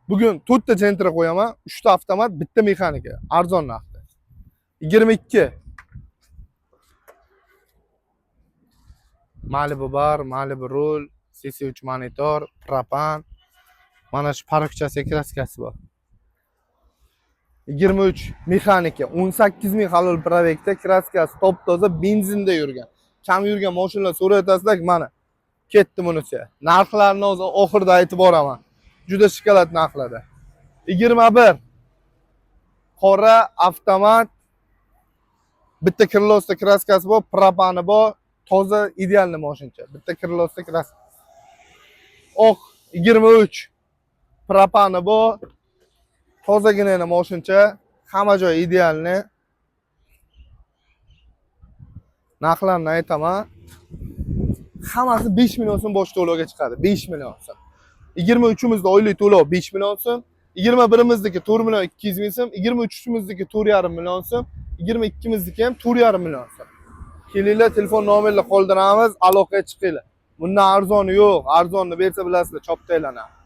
Bugun 4 ta Gentra qo'yaman, 3 ta avtomat, bitta mexanika, arzon narxda. 22. Malibu bar, Malibu rul, CC3 monitor, propan. Mana shu parokchasi, kraskasi bor. 23 mexanika, 18 ming halol пробег da, kraskasi top toza, benzinda yurgan. Kam yurgan mashinalar so'rayapsizlar, mana ketdi bunisi. Narxlarni hozir oxirida aytib boraman. Juda shokolad narxlarda. 21 qora avtomat, bitta крыло sida kraskasi bor, propani bor, toza, идеальный mashincha. Bitta крыло sida kraska. Oq 23, propani bor, tozagina mashincha, hamma joy идеальный. Narxlarni aytaman. Hammasi 5 million so'm bosh to'lovga chiqadi. 5 million so'm. 23imizda oylik to'lov 5 million so'm, 21imizniki 4 million 200 ming so'm, 23imizniki 4,5 million so'm, 22mizniki ham 4,5 million so'm. Kelinglar, telefon nomerlar qoldiramiz, aloqaga chiqinglar. Bundan arzoni yo'q. Arzonni bersa, bilasizlar, choptaylanadi.